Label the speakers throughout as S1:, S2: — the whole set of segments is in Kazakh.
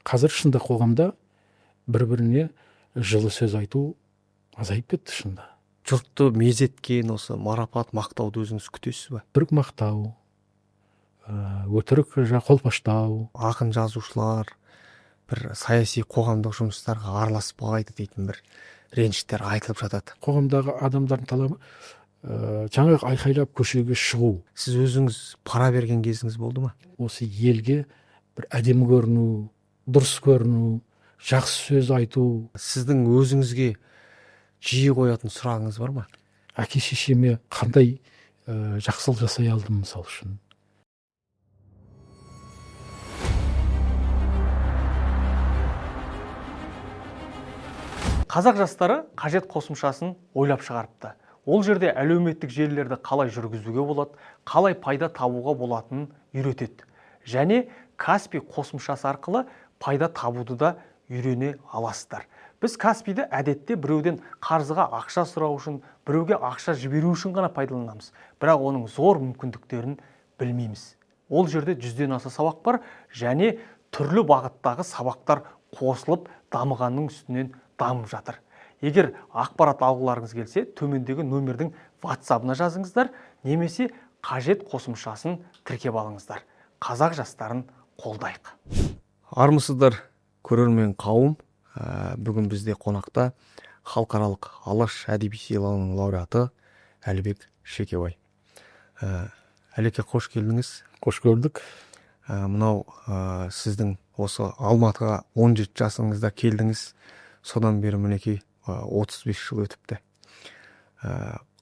S1: Қазір шынында қоғамда бір-біріне жылы сөз айту азайып кетті шынында.
S2: Жұртты мезеткен осы марапат, мақтауды өзіңіз күтесіз ба?
S1: Өтірік мақтау, өтірік қолпаштау.
S2: Ақын жазушылар бір саяси қоғамдық жұмыстарға араласпайды дейтін бір реніштер айтылып жатады.
S1: Қоғамдағы адамдардың талабы жаңағы айқайлап көшеге шығу.
S2: Сіз өзіңіз пара берген кезіңіз болды ма?
S1: Осы елге бір әдемі көріну, дұрыс көріну, жақсы сөз айту.
S2: Сіздің өзіңізге жиі қоятын сұрағыңыз бар ма?
S1: Әке шешеме қандай жақсылық жасай алдым, мысал үшін.
S3: Қазақ жастары қажет қосымшасын ойлап шығарыпты. Ол жерде әлеуметтік желілерді қалай жүргізуге болады, қалай пайда табуға болатынын үйретеді. Және Каспи қосымшасы арқылы пайда табуды да үйрене аласыздар. Біз Каспиді әдетте біреуден қарызға ақша сұрау үшін, біреуге ақша жіберу үшін ғана пайдаланамыз. Бірақ оның зор мүмкіндіктерін білмейміз. Ол жерде 100-ден аса сабақ бар және түрлі бағыттағы сабақтар қосылып дамығанның үстінен дамып жатыр. Егер ақпарат алғыларыңыз келсе, төмендегі нөмірдің WhatsApp-ына жазыңыздар, немесе қажет қосымшасын тіркеп алыңыздар. Қазақ жастарын қолдайық.
S2: Армысыздар, көрермен қауым. Бүгін бізде қонақта халықаралық Алаш әдеби сыйлығының лауреаты Әлібек Шекебай. Әлеке, қош келдіңіз.
S1: Қош көрдік.
S2: Мынау сіздің осы Алматыға 17 жасыңызда келдіңіз. Содан бері мінекей 35 жыл өтіпті.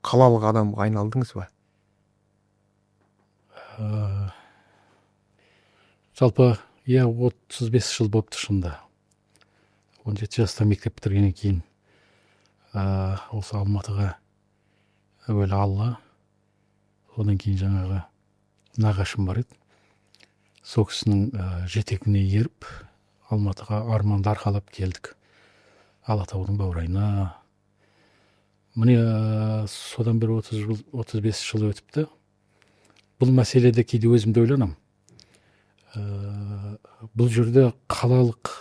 S2: Қалалық адамға айналдыңыз ба?
S1: Жалпы, иә, 35 жыл болыпты шынында. 17 жаста мектеп бітіргеннен кейін осы Алматыға әуелі Алла, одан кейін жаңағы нағашым бар еді. Сол кісінің жетегіне еріп Алматыға арманды арқалап келдік. Алатаудың баурайына. Міне, содан бері 35 жыл өтіпті. Бұл мәселеде кейде өзім де ойланамын. Бұл жерде қалалық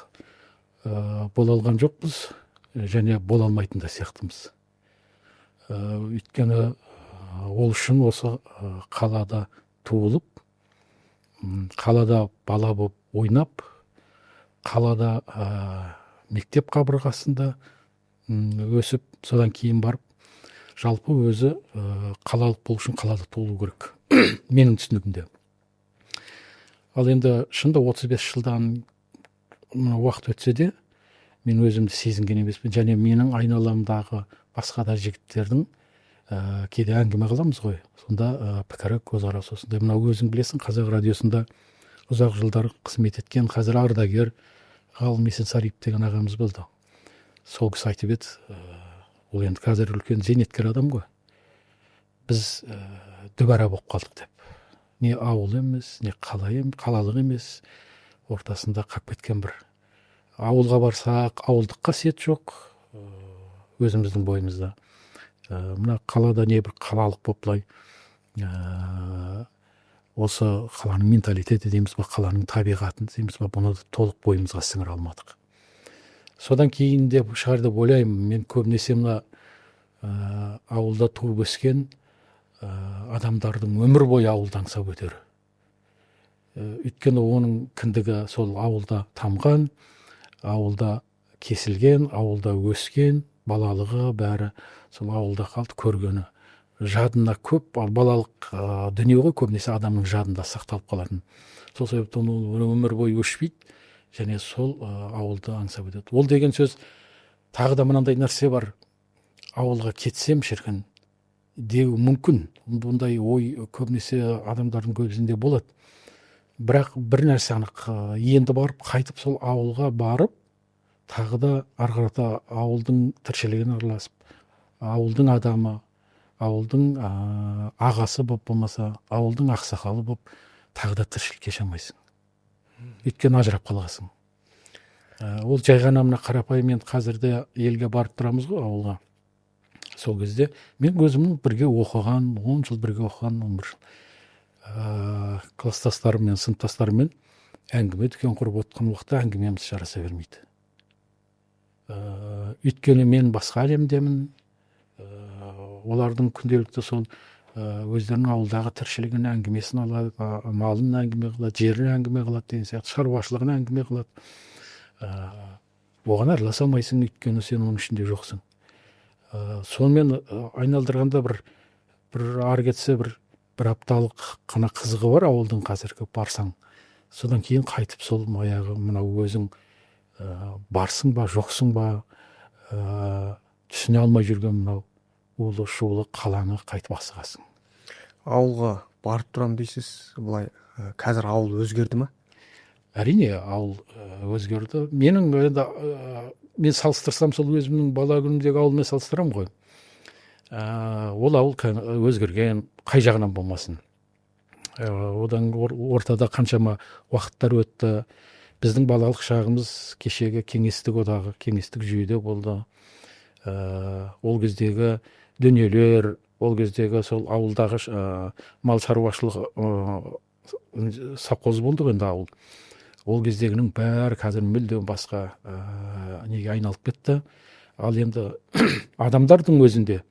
S1: бола алған жоқпыз және бола алмайтын да сияқтымыз. Өйткені ол үшін осы қалада туылып, қалада бала болып ойнап, қалада мектеп қабырғасында өсіп, содан кейін барып жалпы өзі қалалық болу үшін қалада туылу керек. Менің түсінігімде. Ал енді шынында 35 жылдан уақыт өтсе де, мен өзімді сезінген емеспін. Және менің айналамдағы басқа да жігіттердің кейде әңгіме қыламыз ғой. Сонда пікірі, көзқарасы осындай. Мынау өзің білесің, Қазақ радиосында ұзақ жылдар қызмет еткен, қазір ардагер Ғалым Есенсариев деген ағамыз болды. Сол кісі айтып еді, ол енді қазір үлкен зейнеткер адам ғой. Біз дүбара болып қалдық деп. Не ауыл емес, не қала қалалық емес, ортасында қап кеткен бір. Ауылға барсақ, ауылдық қасиет жоқ, өзіміздің бойымызда. Мына қалада не бір қалалық болып былай, осы қаланың менталитеті дейміз ба, қаланың табиғатын дейміз ба, бұны толық бойымызға сіңіре алмадық. Содан кейін деп шығар деп ойлаймын, мен көбінесе мына ауылда туып өскен адамдардың өмір бойы ауылды аңсап өтері. Өйткені оның кіндігі сол ауылда тамған, ауылда кесілген, ауылда өскен, балалығы бәрі сол ауылда қалды, көргені. Жадына көп, ал балалық дүние ғой көбінесе адамның жадында сақталып қалатын. Сол себептен ол өмір бойы өшпейді және сол ауылды аңсап өтеді. Ол деген сөз тағы да мынандай нәрсе бар. Ауылға кетсем шіркін деуі мүмкін. Бұндай ой көбінесе адамдардың көбісінде болады. Бірақ бір нәрсе анық, енді барып қайтып сол ауылға барып, тағы да ары қарата ауылдың тіршілігіне араласып, ауылдың адамы, ауылдың ағасы болып болмаса, ауылдың ақсақалы болып тағы да тіршілік кеше алмайсың. Өйткені ажырап қалғансың. Ол жай ғана мына қарапайым енді қазірде елге барып тұрамыз ғой ауылға. Сол кезде мен өзімнің бірге оқыған, 10 жыл бірге оқыған, 11 жыл класстастарыммен, сыныптастарыммен Әңгіме дүкен құрып отқан уақытта әңгімеміз жараса бермейді. Өйткені мен басқа әлемдемін. Олардың күнделікті сол өздерінің ауылдағы тіршілігін әңгімесін алады, малын әңгіме қылады, жерін әңгіме қылады деген сияқты, шаруашылығын әңгіме қылады. Оған араласа алмайсың, өйткені сен оның ішінде жоқсың. Сонымен айналдырғанда бір ары кетсе бір апталық қана қызығы бар ауылдың қазіргі барсаң. Содан кейін қайтып сол баяғы мынау өзің барсың ба, жоқсың ба, түсіне алмай жүрген мынау улы шулы қаланы қайтып асығасың.
S2: Ауылға барып тұрам дейсіз, былай қазір ауыл өзгерді ма?
S1: Әрине, ауыл өзгерді. Менің енді мен салыстырсам, сол өзімнің бала күнімдегі ауылмен салыстырамын ғой. Ол ауыл өзгерген қай жағынан болмасын. Одан ортада қаншама уақыттар өтті. Біздің балалық шағымыз кешегі кеңестік одағы, кеңестік жүйеде болды. Ол кездегі дүниелер, ол кездегі сол ауылдағы мал шаруашылығы, совхоз болды ғой енді ауыл. Ол кездегінің бәрі қазір мүлдем басқа неге айналып кетті. Ал енді адамдардың өзінде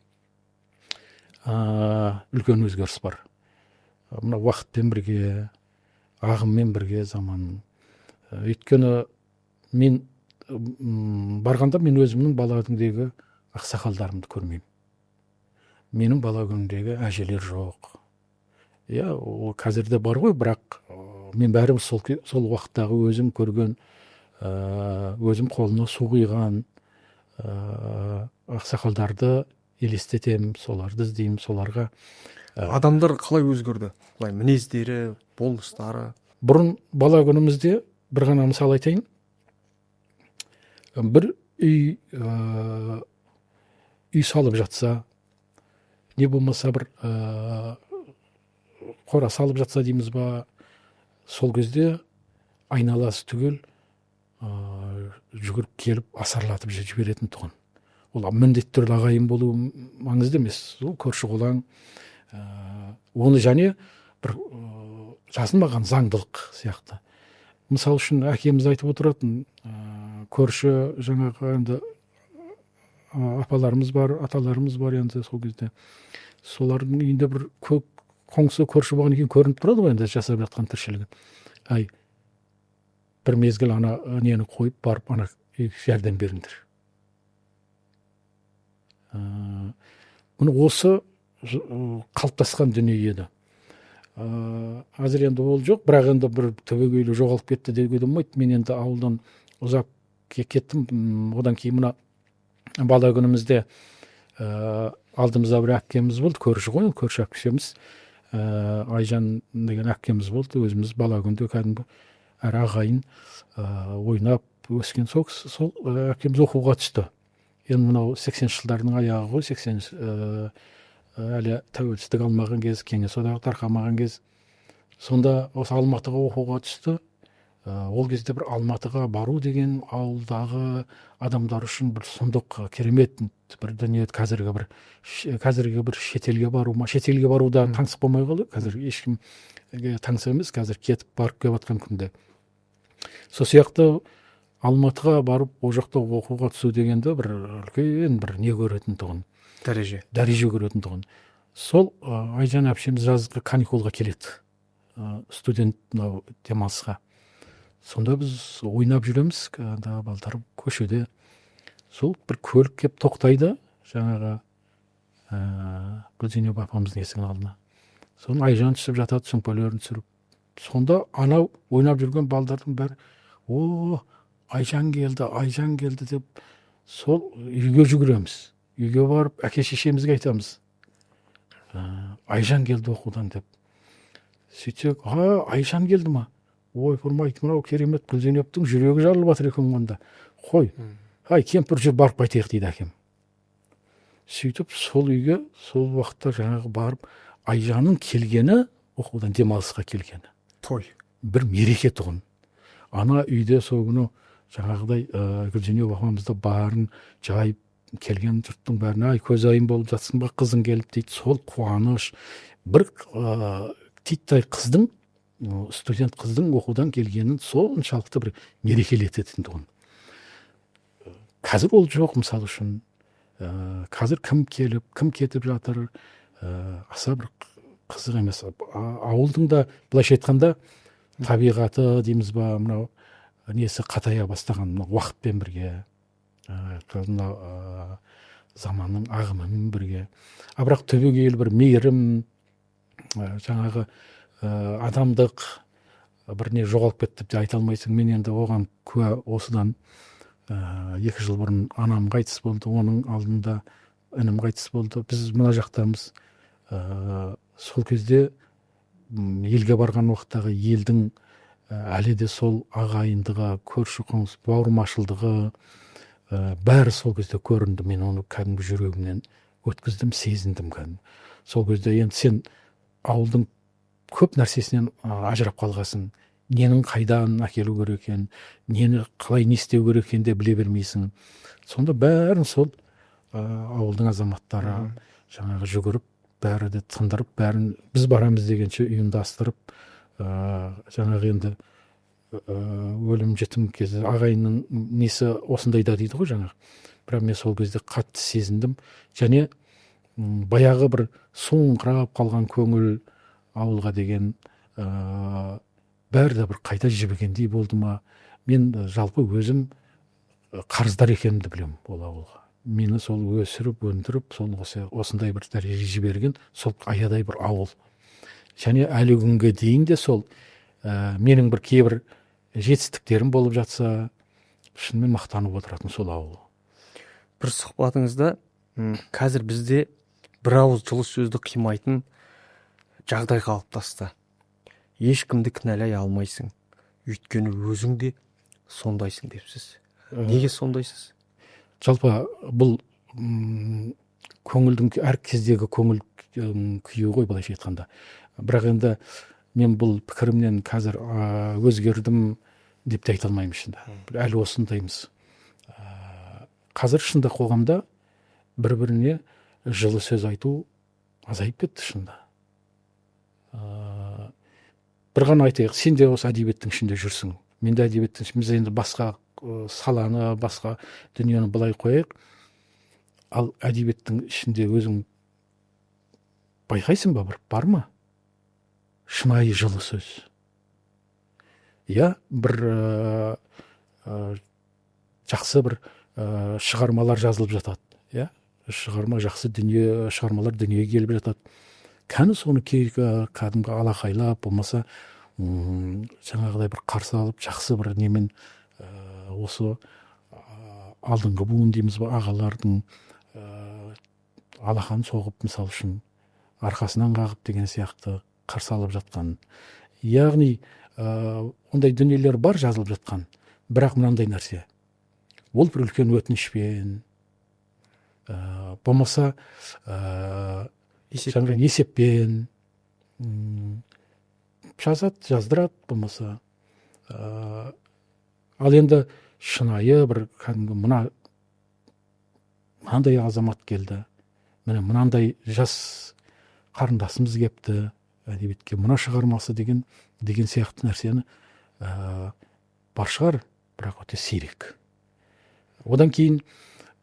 S1: үлкен өзгеріс бар. Мына уақытпен бірге, ағыммен бірге заман. Өйткені мен барғанда мен өзімнің бала күнімдегі ақсақалдарымды көрмеймін. Менің бала күнімдегі әжелер жоқ. Иә, ол қазір де бар ғой, бірақ мен бәрібір сол уақыттағы өзім көрген, өзім қолына су құйған ақсақалдарды елестетемін, соларды іздеймін, соларға.
S2: Адамдар қалай өзгерді? Былай мінездері, болмыстары.
S1: Бұрын бала күнімізде бір ғана мысал айтайын. Бір үй салып жатса, не болмаса бір қора салып жатса дейміз ба, сол кезде айналасы түгел жүгіріп келіп асарлатып жіберетін тұғын. Ол міндетті түрде ағайын болу маңызды емес, ол көрші қолаң. Оны және бір жазылмаған заңдылық сияқты. Мысал үшін, әкеміз айтып отыратын, көрші жаңағы енді апаларымыз бар, аталарымыз бар енді сол кезде. Солардың үйінде бір көк қоңсы көрші болғаннан кейін көрініп тұрады ғой енді жасап жатқан тіршілігі. Ай, бір мезгіл ана нені қойып барып ана үйге жәрдем беріңдер. Мұны осы қалыптасқан дүние еді. Қазір енді ол жоқ, бірақ енді бір түбегейлі жоғалып кетті деуге де болмайды. Мен енді ауылдан ұзап кеттім. Одан кейін мына бала күнімізде алдымызда бір әпкеміз болды, көрші ғой, көрші әпкеміз, Айжан деген әпкеміз болды. Өзіміз бала күнде кәдімгі әр ағайын ойнап өскен сол әпкеміз оқуға түсті. Енді мынау 80-жылдардың аяғы ғой, 80 әлі тәуелсіздік алмаған кез, Кеңес одағы тарқамаған кез. Сонда осы Алматыға оқуға түсті. Ол кезде бір Алматыға бару деген ауылдағы адамдар үшін бір сұмдық, керемет бір дүние. Қазіргі бір шетелге бару ма, шетелге бару да таңсық болмай қалды қазір, ешкімге таңсық емес қазір кетіп барып келіп жатқан күнде. Сол сияқты Алматыға барып, ол жақта оқуға түсу дегенді бір үлкен бір не көретін тұғын.
S2: Дәреже.
S1: Дәреже көретін тұғын. Сол Айжан әпшеміз жазғы каникулға келеді, студент мынау демалысқа. Сонда біз ойнап жүреміз анда балдар көшеде. Сол бір көлік келіп тоқтайды жаңағы Гүлзейнеп апамыздың есігінің алдына. Соны Айжан түсіп жатады сөмкелерін түсіріп. Сонда анау ойнап жүрген балдардың бәрі: «О, Айжан келді, Айжан келді», – деп сол үйге жүгіреміз. Үйге барып әке шешемізге айтамыз, «Айжан келді оқудан», – деп. Сөйтсек: «А, Айжан келді ма? Ойпырмай, мынау керемет, Гүлзейнептің жүрегі жарылып жатыр екен онда қой. Ай, кемпір, жүр, барып қайтайық», – дейді әкем. Сөйтіп сол үйге сол уақытта жаңағы барып, Айжанның келгені, оқудан демалысқа келгені
S2: той,
S1: бір мереке тұғын. Ана үйде сол күні жаңағыдай Гүлзейнеп апамыз да барын жайып, келген жұрттың бәріне: «Ай, көзайым болып жатсың ба, қызың келіп», – дейді. Сол қуаныш бір титтей қыздың Студент қыздың оқудан келгенін соншалықты бір мерекелететін тұғын. Қазір ол жоқ, мысалы үшін. Қазір кім келіп, кім кетіп жатыр, аса бір қызық емес. Ауылдың да, былайша айтқанда, табиғаты дейміз ба, мынау несі қатая бастаған мынау уақытпен бірге, мынау заманның ағымымен бірге. А бірақ түбегейлі бір мейірім, жаңағы адамдық бір не жоғалып кетті деп те айта алмайсың. Мен енді оған куә, осыдан 2 жыл бұрын анам қайтыс болды, оның алдында інім қайтыс болды. Біз мына жақтамыз. Сол кезде елге барған уақыттағы елдің әлі де сол ағайындығы, көрші қоңсы, бауырмашылдығы, бәрі сол кезде көрінді. Мен оны кәдімгі жүрегімнен өткіздім, сезіндім кәдімгі. Сол кезде енді сен ауылдың көп нәрсесінен ажырап қалғасың, ненің қайдан әкелу керек екен, нені қалай не істеу керек екенін де біле бермейсің. Сонда бәрін сол ауылдың азаматтары жаңағы жүгіріп, бәрі де тындырып, бәрін біз барамыз дегенше ұйымдастырып, жаңағы енді өлім жітім кезі ағайынның несі осындайда дейді ғой жаңағы. Бірақ мен сол кезде қатты сезіндім. Және баяғы бір суыңқырап қалған көңіл ауылға деген, бәрі де бір қайта жібігендей болды ма. Мен жалпы өзім қарыздар екенімді білемін ол ауылға. Мені сол өсіріп, өндіріп, сол осындай бір дәрежеге жіберген сол аядай бір ауыл. Және әлі күнге дейін де сол менің бір кейбір жетістіктерім болып жатса, шынымен мақтанып отыратын сол ауыл.
S2: Бір сұхбатыңызда қазір бізде бір ауыз жылы сөзді қимайтын жағдай қалыптасты, ешкімді кінәлай алмайсың, өйткені өзің де сондайсың депсіз. Неге сондайсыз?
S1: Жалпы бұл көңілдің, әр кездегі көңіл күйі ғой, былайша айтқанда. Бірақ енді мен бұл пікірімнен қазір өзгердім деп те айта алмаймын шынында. Әлі осындаймыз. Қазір шынында қоғамда бір біріне жылы сөз айту азайып кетті шынында. Бір ғана айтайық, сен де осы әдебиеттің ішінде жүрсің, мен де әдебиеттің, біз енді басқа саланы, басқа дүниені былай қояйық, ал әдебиеттің ішінде өзің байқайсың ба, бір бар ма шынайы жылы сөз? Иә, бір жақсы бір шығармалар жазылып жатады, иә, шығарма, жақсы дүние, шығармалар дүниеге келіп жатады. Кәні соны кәдімгі алақайлап, болмаса жаңағыдай бір қарсы алып, жақсы бір немен, осы алдыңғы буын дейміз ба, ағалардың алақан соғып, мысалы үшін, арқасынан қағып деген сияқты қарсы алып жатқан. Яғни ондай дүниелер бар жазылып жатқан, бірақ мынандай нәрсе, ол бір үлкен өтінішпен, болмаса
S2: Есеппен.
S1: Есеппен жазады, жаздырады болмаса. Ал енді шынайы бір кәдімгі мынандай азамат келді, міне, мынандай жас қарындасымыз кепті әдебиетке, мына шығармасы деген сияқты нәрсені, бар шығар, бірақ өте сирек. Одан кейін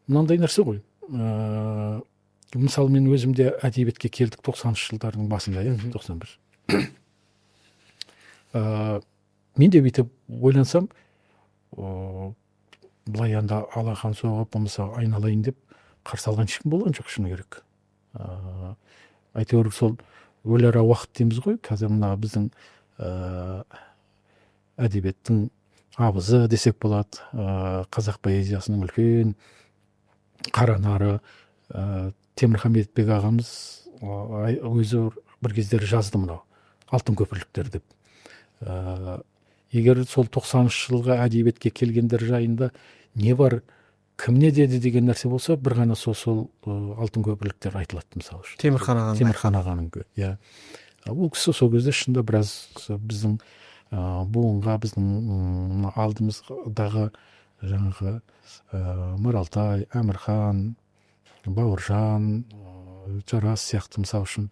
S1: мынандай нәрсе ғой, мысалы, мен өзім де әдебиетке келдік 90-шы жылдардың басында, иә, 91. Мен де бүйтіп ойлансам, былай енді алақан соғып, болмаса айналайын деп қарсы алған ешкім болған жоқ, шыны керек. Әйтеуір сол өлара уақыт дейміз ғой, қазір мына біздің әдебиеттің абызы десек болады, қазақ поэзиясының үлкен қара нары, Темірхан Медетбек ағамыз өзі бір кездері жазды мынау «Алтын көпірліктер» деп. Егер сол 90-шы жылғы әдебиетке келгендер жайында не бар, кім не деді деген нәрсе болса, бір ғана сол «Алтын көпірліктер» айтылады, мысалы үшін.
S2: Темірхан ағаның.
S1: Темірхан ағаның, иә. Ол кісі сол кезде шынында біраз біздің буынға, біздің алдымыздағы жаңағы Маралтай, Әмірхан, Бауыржан, Жарас сияқты, мысалы үшін,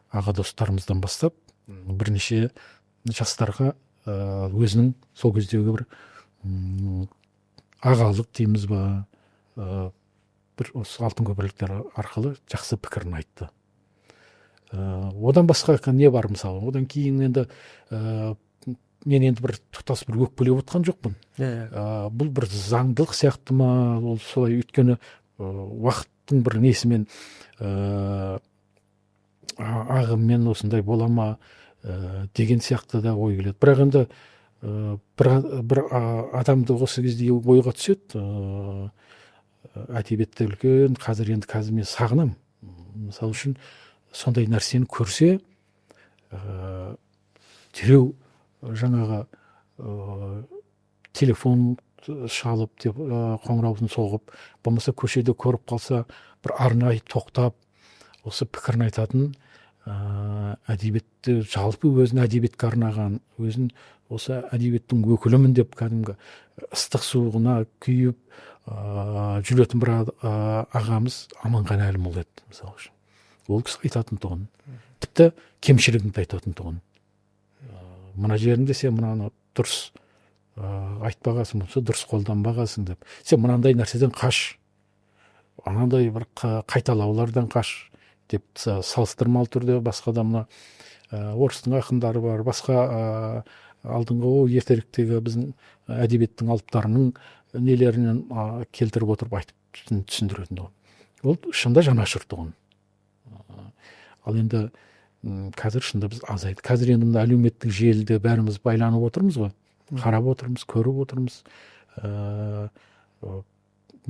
S1: аға достарымыздан бастап бірнеше Жастарға өзінің сол кездегі бір ағалық дейміз ба, бір осы алтын көпірліктер арқылы жақсы пікірін айтты. Одан басқа не бар мысалы? Одан кейін енді мен енді бір тұтас бір өкпелеп отқан жоқпын.
S2: Иә.
S1: Бұл бір заңдылық сияқты ма, ол солай, өйткені уақыттың бір несімен, ағыммен осындай бола ма деген сияқты да ой келеді. Бірақ енді бір адамды осы кезде ойға түседі, әдебиетте үлкен қазір, енді қазір мен сағынамын, мысалы үшін, сондай нәрсені көрсе, дереу жаңағы телефон шалып деп, қоңырауын соғып, болмаса көшеде көріп қалса, бір арнайы тоқтап, осы пікірін айтатын, әдебиетті, жалпы өзін әдебиетке арнаған, өзін осы әдебиеттің өкілімін деп кәдімгі ыстық суығына күйіп жүретін бір ағамыз Аманған Әлімұлы еді, мысалы үшін. Ол кісі айтатын тұғын, тіпті кемшілігіңді айтатын тұғын: мына жерінде сен мынаны дұрыс айтпағансың, болмаса дұрыс қолданбағансың деп, сен мынандай нәрседен қаш, анандай бір қайталаулардан қаш деп, салыстырмалы түрде басқа да мына орыстың ақындары бар, басқа алдыңғы ертеректегі біздің әдебиеттің алыптарының нелерінен келтіріп отырып айтып түсіндіретін тұғын. Ол шынында жанашыр тұғын. Ал енді қазір шынында біз азайды. Қазір енді мына әлеуметтік желіде бәріміз байланып отырмыз ғой, қарап отырмыз, көріп отырмыз.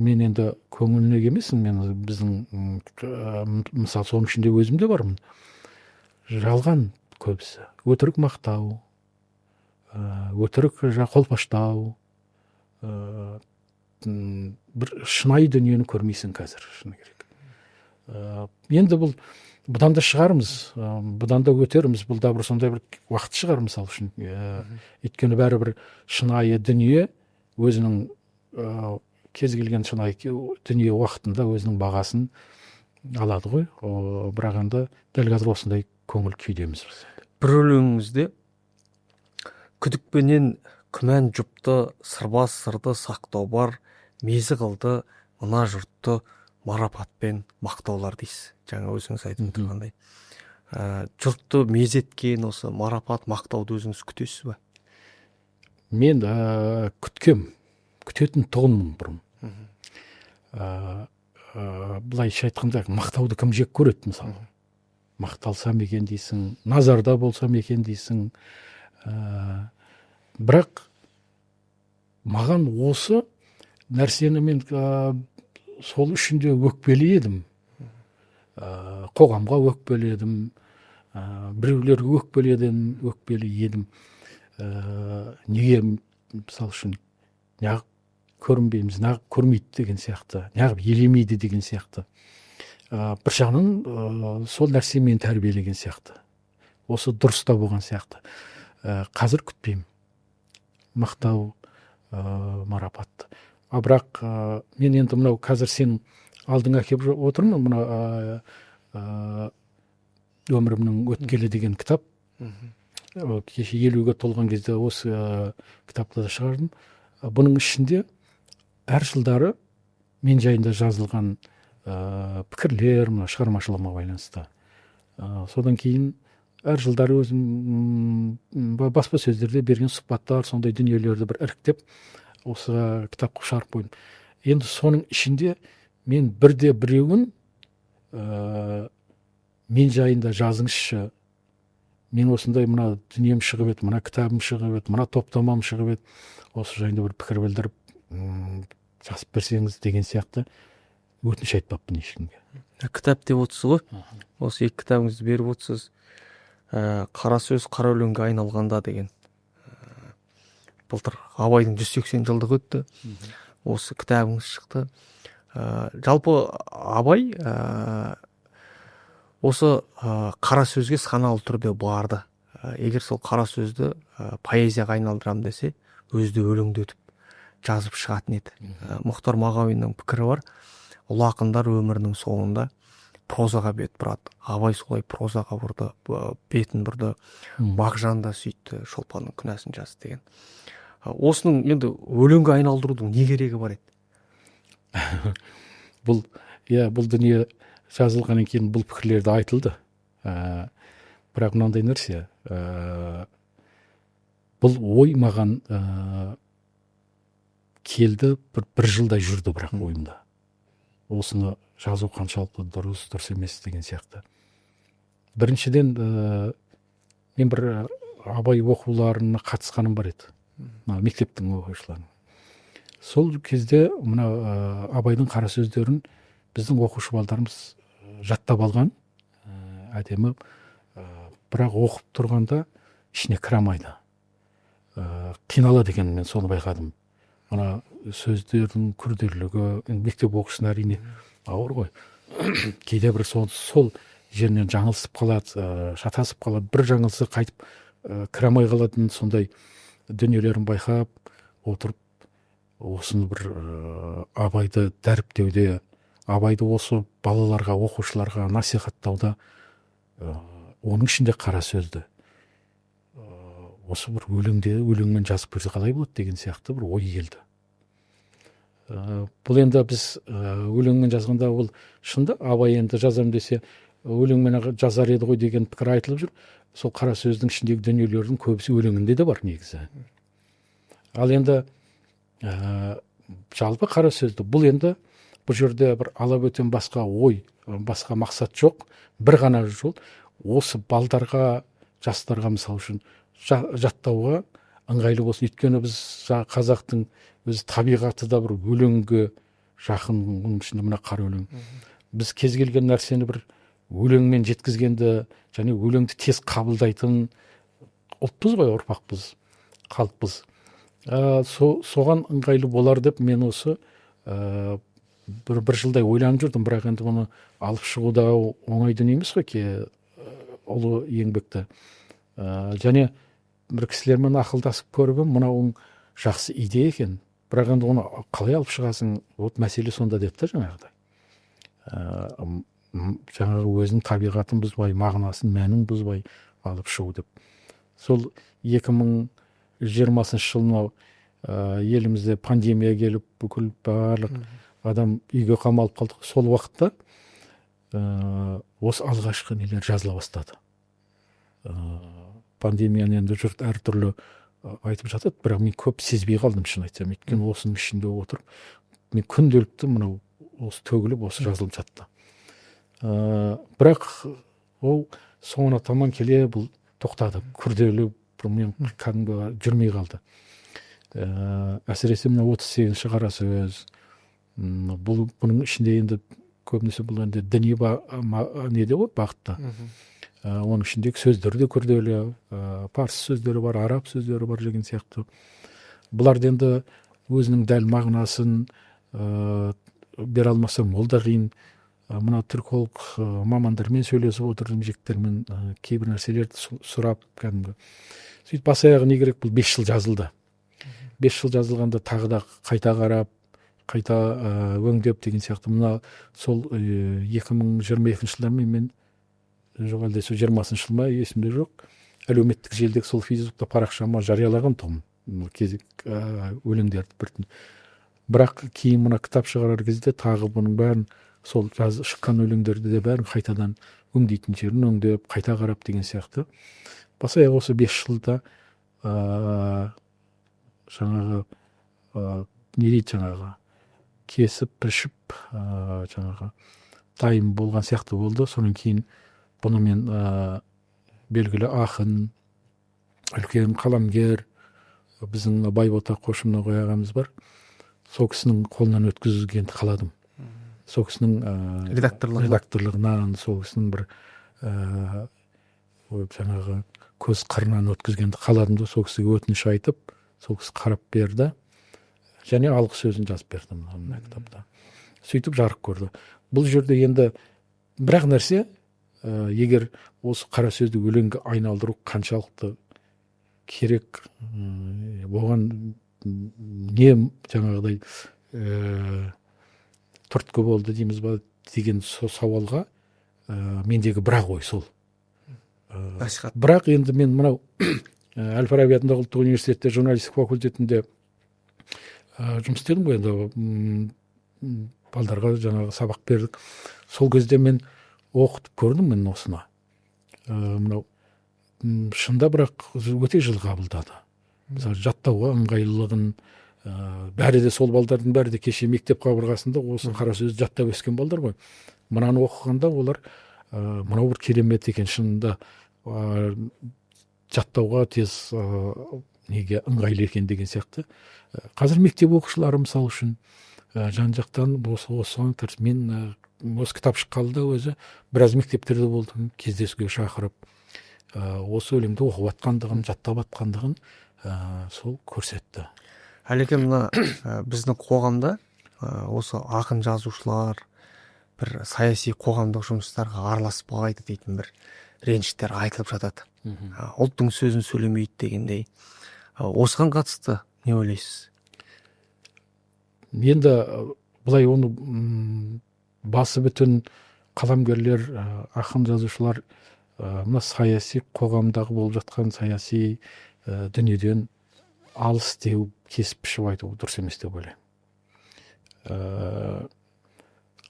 S1: Мен енді көңіліне келмесін, мен біздің мысалы, соның ішінде өзім де бармын, жалған көбісі, өтірік мақтау, өтірік қолпаштау, бір шынайы дүниені көрмейсің қазір, шыны керек. Енді бұл бұдан да шығармыз, бұдан да өтерміз, бұл да бір сондай бір уақыт шығар, мысалы үшін. Өйткені бәрібір шынайы дүние өзінің, кез келген шынайы дүние уақытында өзінің бағасын алады ғой. Бірақ енді дәл қазір осындай көңіл күйдеміз біз.
S2: Бір өлеңіңізде күдікпенен күмән жұпты, сырбаз сырды сақтау бар, мезі қылды мына жұртты марапатпен мақтаулар дейсіз. Жаңа өзіңіз айтып отырғандай, жұртты мезі еткен осы марапат мақтауды өзіңіз күтесіз ба?
S1: Мен күткем, күтетін тұғынмын бұрын. Былайша айтқанда, мақтауды кім жек көреді, мысалы? Мақталсам екен дейсің, назарда болсам екен дейсің. Бірақ маған осы нәрсені мен сол үшін де өкпелі едім, қоғамға өкпелі едім, біреулерге өкпелі едім, өкпелі едім. Неге, мысалы үшін, неғып көрінбейміз, неғып көрмейді деген сияқты, неғып елемейді деген сияқты. Бір жағынан сол нәрсе мені тәрбиелеген сияқты, осы дұрыс та болған сияқты. Қазір күтпеймін мақтау, марапатты. А бірақ мен енді мынау қазір сен алдыңа әкеліп отырмын мына «Өмірімнің өткелі» деген кітап. Кеше 50-ге толған кезде осы кітапты да шығардым. Бұның ішінде әр жылдары мен жайында жазылған пікірлер, мына шығармашылығыма байланысты. Содан кейін әр жылдары өзім баспасөздерде берген сұхбаттар, сондай дүниелерді бір іріктеп, осы кітапқа шығарып қойдым. Енді соның ішінде мен бірде біреуін мен жайында жазыңызшы, мен осындай мына дүнием шығып еді, мына кітабым шығып еді, мына топтамам шығып еді, осы жайында бір пікір білдіріп, жазып берсеңіз деген сияқты өтініш айтпаппын ешкімге.
S2: Кітап деп отырсыз ғой, осы екі кітабыңызды беріп отырсыз. «Қара сөз қара өлеңге айналғанда» деген. Былтыр Абайдың 180 жылдығы өтті, осы кітабыңыз шықты. Жалпы Абай осы қара сөзге саналы түрде барды. Егер сол қара сөзді поэзияға айналдырамын десе, өзі де өлеңдетіп жазып шығатын еді. Мұхтар Мағауиннің пікірі бар: ұлы ақындар өмірінің соңында Прозаға бет бұрады. Абай солай прозаға бұрды, бетін бұрды. Мағжан да сөйтті, Шолпанның күнәсін жазды деген. Осының енді өлеңге айналдырудың не керегі бар еді?
S1: Бұл, иә, бұл дүние жазылғаннан кейін бұл пікірлер де айтылды. Бірақ мынандай нәрсе, бұл ой маған келді, бір жылдай жүрді бірақ ойымда. Осыны жазу қаншалықты дұрыс, дұрыс емес деген сияқты. Біріншіден, мен бір Абай оқуларына қатысқаным бар еді, мына мектептің оқушыларының. Сол кезде мына Абайдың қара сөздерін біздің оқушы балдарымыз жаттап алған, әдемі, бірақ оқып тұрғанда ішіне кіре алмайды, қиналады екен, мен соны байқадым. Мына сөздердің күрделілігі, енді мектеп оқушысына, әрине, ауыр ғой. Кейде бір сол жерінен жаңылысып қалады, шатасып қалады, бір жаңылысы қайтып кіре алмай қалатын сондай дүниелерін байқап отырып, осыны бір Абайды дәріптеуде, Абайды осы балаларға, оқушыларға насихаттауда, оның ішінде қара сөзді осы бір өлеңде, өлеңмен жазып берсе қалай болады деген сияқты бір ой келді. Бұл енді біз өлеңмен жазғанда, ол шынында Абай енді жазамын десе, өлеңмен жазар еді ғой деген пікір айтылып жүр. Сол қара сөздің ішіндегі дүниелердің көбісі өлеңінде де бар негізі. Ал енді жалпы қара сөзді, бұл енді бұл жерде бір алабөтен басқа ой, басқа мақсат жоқ, бір ғана жол: осы балдарға, жастарға, мысалы үшін, жаттауға ыңғайлы болсын. Өйткені біз, қазақтың өзі табиғаты да бір өлеңге жақын, оның ішінде мына қара өлең. Біз кез келген нәрсені бір өлеңмен жеткізгенді және өлеңді тез қабылдайтын ұлтпыз ғой, ұрпақпыз, халықпыз. Соған ыңғайлы болар деп мен осы бір жылдай ойланып жүрдім. Бірақ енді бұны алып шығу да оңай дүние емес қой, ұлы еңбекті. Және бір кісілермен ақылдасып көріп едім, мынауың жақсы идея екен, бірақ енді оны қалай алып шығасың, вот мәселе сонда деді да. Жаңағыдай жаңағы өзінің табиғатын бұзбай, мағынасын, мәнін бұзбай алып шығу деп. Сол 2020 жыл мынау елімізде пандемия келіп, бүкіл барлық адам үйге қамалып қалдық. Сол уақытта осы алғашқы нелер жазыла бастады. Пандемияны енді жұрт әртүрлі айтып жатады, бірақ мен көп сезбей қалдым, шын айтсам, өйткені осының ішінде отырып мен күнделікті мынау осы төгіліп, осы жазылып жатты. Бірақ ол соңына таман келе бұл тоқтады, күрделі бір мен кәдімгі жүрмей қалды. Әсіресе мына 38-ші қара сөз, бұл бұның ішінде енді көбінесе бұл енді діни неде ғой, бағытта. Оның ішіндегі сөздері де күрделі, парсы сөздері бар, араб сөздері бар деген сияқты. Бұларды енді өзінің дәл мағынасын бере алмасам, ол да қиын. Мына түрколог мамандармен сөйлесіп отырдым, жігіттермен, кейбір нәрселерді сұрап кәдімгі. Сөйтіп, бас аяғы не керек, бұл 5 жыл жазылды. 5 жыл жазылғанда тағы да қайта қарап, қайта өңдеп деген сияқты. Мына сол 2022 жылда мен жоқ әлде сол 20-жыл ма, есімде жоқ, әлеуметтік желідегі сол Фейсбукта парақшама жариялаған тұғым кезек өлеңдерді біртін. Бірақ кейін мына кітап шығарар кезде тағы бұның бәрін, сол шыққан өлеңдерді де бәрін қайтадан өңдейтін жерін өңдеп, қайта қарап деген сияқты. Бас аяғы осы 5 жылда жаңағы не дейді, жаңағы кесіп пішіп, жаңағы дайын болған сияқты болды. Содан кейін бұны мен белгілі ақын, үлкен қаламгер, біздің мына Байбота Қошымноғай ағамыз бар, сол кісінің қолынан өткізгенді қаладым. Сол кісінің
S2: Редакторлығынан.
S1: Редакторлығынан, сол кісінің бір жаңағы көз қырынан өткізгенді қаладым да, сол кісіге өтініш айтып, сол кісі қарап берді және алғы сөзін жазып берді мына кітапта. Сөйтіп жарық көрді. Бұл жерде енді бір ақ нәрсе, егер осы қара сөзді өлеңге айналдыру қаншалықты керек, оған не жаңағыдай түрткі болды дейміз ба деген сауалға Мендегі бір-ақ ой сол.
S2: Насихат.
S1: Бірақ енді мен мынау әл Фараби атындағы ұлттық университетте журналистика факультетінде жұмыс істедім ғой енді, балдарға жаңағы сабақ бердік. Сол кезде мен оқытып көрдім мен осыны. Мынау шында бірақ өте жылы қабылдады. Мысалы, жаттауға ыңғайлылығын, бәрі де сол балдардың бәрі де кеше мектеп қабырғасында осы қара сөзді жаттап өскен балдар ғой. Мынаны оқығанда олар мынау бір керемет екен, шынында жаттауға тез неге ыңғайлы екен деген сияқты. Қазір мектеп оқушылары, мысалы үшін, жан жақтан осыған тырыс. Мен осы кітап шыққалы да өзі біраз мектептерде болдым, кездесуге шақырып, осы өлеңді оқып жатқандығын, жаттап жатқандығын сол көрсетті.
S2: Әлеке, мына біздің қоғамда осы ақын жазушылар бір саяси қоғамдық жұмыстарға араласпайды дейтін бір реніштер айтылып жатады. Ұлттың сөзін сөйлемейді дегендей. Осыған қатысты не ойлайсыз?
S1: Енді былай, оны басы бүтін қаламгерлер, ақын жазушылар мына саяси қоғамдағы болып жатқан саяси дүниеден алыс деу, кесіп пішіп айту дұрыс емес деп ойлаймын.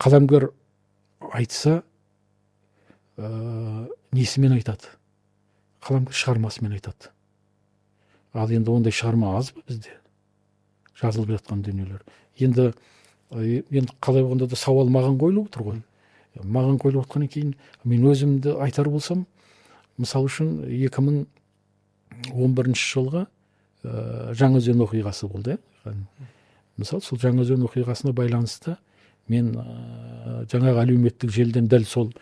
S1: Қаламгер айтса, несімен айтады? Қаламгер шығармасымен айтады. Ал енді ондай шығарма аз ба бізде жазылып жатқан дүниелер? Енді қалай болғанда да сауал маған қойылып отыр ғой. Маған қойылып отқаннан кейін мен өзімді айтар болсам, мысалы үшін, 2011 жылғы Жаңаөзен оқиғасы болды, иә. Мысалы, сол Жаңаөзен оқиғасына байланысты мен жаңағы әлеуметтік желіден дәл сол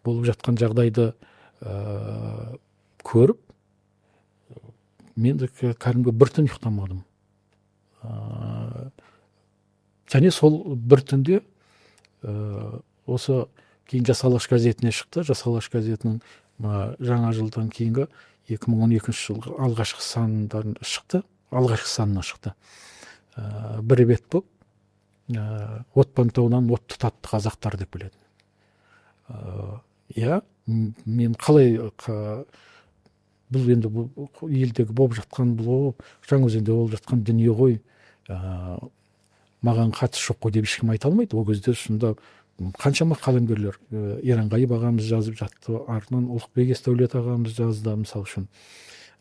S1: болып жатқан жағдайды көріп, мен де кәдімгі бір түн ұйықтамадым. Және сол бір түнде осы кейін «Жас Алаш» газетіне шықты. «Жас Алаш» газетінің мына жаңа жылдан кейінгі 2012 жылғы алғашқы сандан шықты, алғашқы санына шықты. Бір бет болып, «Отпан тауынан от тұтатты қазақтар» деп келеді. Иә, мен қалай бұл енді бұл елдегі болып жатқан, бұл Жаңаөзенде болып жатқан дүние ғой, маған қатысы жоқ қой деп ешкім айта алмайды. Ол кезде шынында қаншама қаламгерлер, Иранғайып ағамыз жазып жатты, артынан Ұлықбек Есдәулет ағамыз жазды, мысалы үшін.